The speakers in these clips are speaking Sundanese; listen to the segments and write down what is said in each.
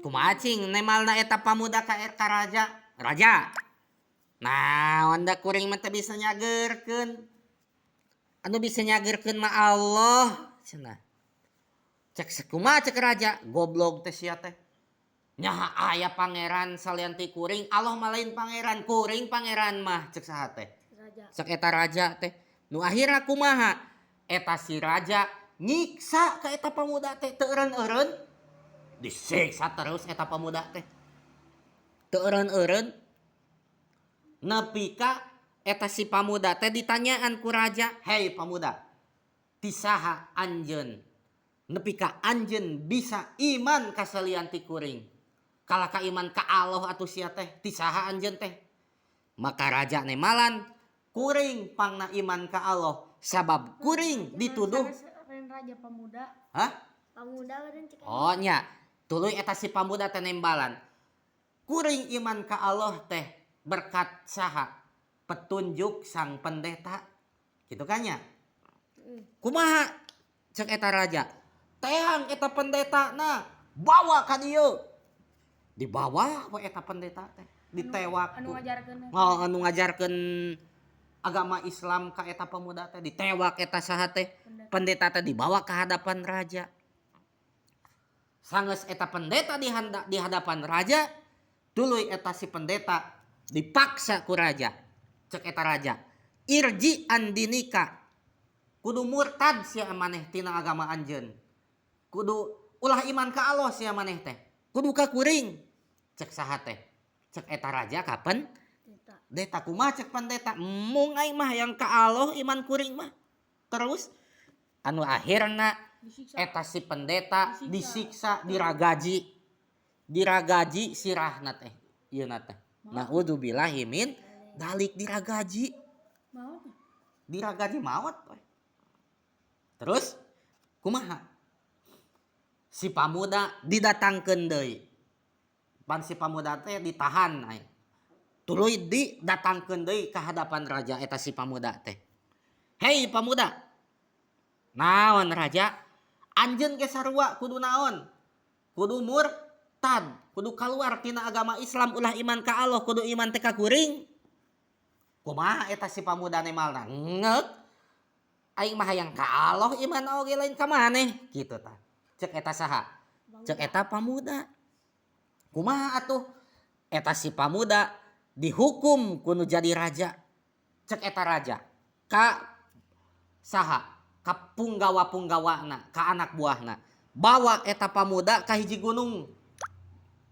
Kumaha cing nembalna eta pamuda ka ka raja? Raja. Naon da kuring mah teu bisa nyageurkeun. Anu bisa nyageurkeun mah Allah cenah. Cek sakumaha cek raja? Goblok teh sia teh. Nyaha aya pangeran salian ti kuring, Allah mah lain pangeran, kuring pangeran mah cek saha teh? Raja. Cek eta raja teh. Nu akhirna kumaha? Eta si raja nyiksa ka eta pamuda teh teu eureun-eureun. Disiksa terus eta pamuda teh. Teu eureun-eureun. Nepi ka eta si pamuda teh ditanyaan ku raja, "Hei pamuda, ti saha anjeun? Nepi ka anjeun bisa iman ka salian ti kuring. Kalah ka iman ka Allah atuh sia teh, ti saha anjeun teh?" Maka raja nembalan, "Kuring pangna iman ka Allah sabab kuring dituduh." Lain raja pemuda. Hah? Pamuda eureun cek. Oh nya, tuluy eta si pamuda teh nembalan. "Kuring iman ka Allah teh berkat saha? Petunjuk sang pendeta." Gitu kan nya? Kumaha cek eta raja? "Teang eta pendeta na, bawa ka dieu." Dibawa we eta pendeta teh, ditewak. Anu ngajarkeun. Oh, anu ngajarkeun agama Islam ka eta pemuda teh ditewak eta saha teh? Pendeta teh dibawa ke hadapan raja. Sanggeus eta pendeta di hadapan raja, tuluy eta si pendeta dipaksa ku raja. Cek eta raja, "Irji' an dinika, kudu murtad sia maneh tina agama anjeun. Kudu ulah iman ka Allah sia maneh teh. Kudu ka kuring." Cek saha teh? Cek eta raja kapan? Pendeta. Deta kumaha cek pendeta? "Mung aing mah yang ka Allah iman kuring mah." Terus anu akhirna Disiksa. Eta si pendeta Disiksa. Disiksa, diragaji. Diragaji sirahna teh. Ieu na teh. Naudzubillahi min dzalik, diragaji. Maot. Diragaji maot we. Terus kumaha? Si pamuda didatangkeun deui. Pan si pamuda teh ditahan ai. Tuluy didatangkeun deui ka hadapan raja eta si pamuda teh. "Hei pamuda." "Naon, raja?" "Anjeun ge sarua kudu naon? Kudu murtad, kudu keluar tina agama Islam, ulah iman ka Allah, kudu iman teh ka kuring." Kumaha eta si pamuda nembalna? "Ngeuk. Aing mah hayang ka Allah iman oge, lain ka maneh." Kitu tah. Cek eta saha? Cek eta pamuda. Kumaha atuh? Eta si pamuda dihukum kudu jadi raja. Cek eta raja. Ka saha? Ka punggawa-punggawana, ka anak buahna. "Bawa eta pamuda ka hiji gunung."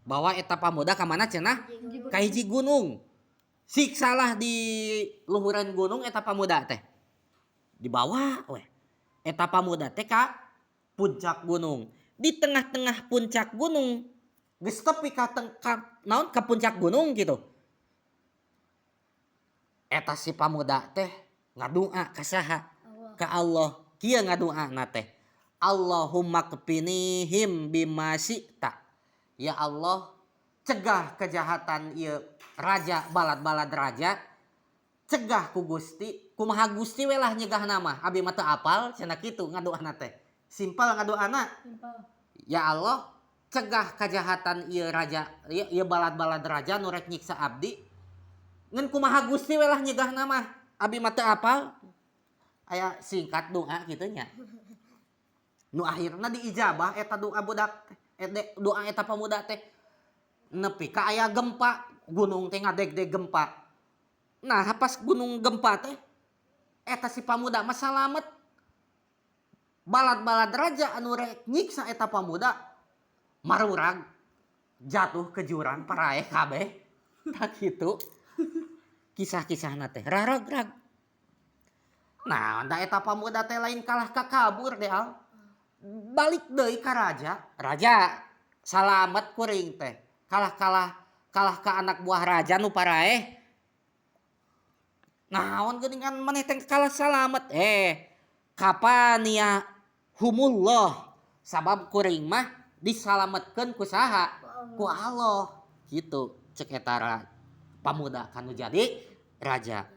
Bawa eta pamuda ka mana cenah? Ka hiji gunung. Siksalah di luhuran gunung eta pamuda teh. Dibawa weh. Eta pamuda teh ka puncak gunung. Di tengah-tengah puncak gunung geus tepi ka naon, ka puncak gunung gitu. Eta si pamuda teh ngadua ka saha? Allah. Ka Allah. Kieu ngaduana teh. "Allahumma kfinihim bima syi'ta." Ya Allah, cegah kejahatan ieu raja, balad-balad raja. Cegah ku Gusti, kumaha Gusti we lah nyegahna mah. Abi mah teu apal cenah, kitu ngaduana teh. Simpel ngaduana. Simpel. Ya Allah, cegah kejahatan ieu raja, ieu, ieu balad-balad raja nu rek nyiksa abdi. Ngan kumaha Gusti we lah nyegahna mah. Abi mah teu apal. Aya singkat doa kitu nya. Nu akhirna diijabah eta doa budak teh, doa eta pemuda teh. Nepi ka aya gempa, gunung teh ngadegdeg gempa. Nah, pas gunung gempa teh eta si pamuda mah salamet. Balad-balad raja anu rek nyiksa eta pamuda marurag jatuh ke jurang, paraeh kabeh. Tah kitu. Kisah-kisahna teh raragrag. Nah, da eta pamuda teh lain kalah ka kabur deh al. Balik deui ka raja. "Raja, salamet kuring teh. Kalah-kalah kalah ka anak buah raja nu paraeh." "Naon geuningan maneh teh kalah salamet?" "Eh, kafaniyahumullah. Sabab kuring mah disalametkeun ku saha? Ku Allah." Gitu cek eta pamuda kanu jadi raja.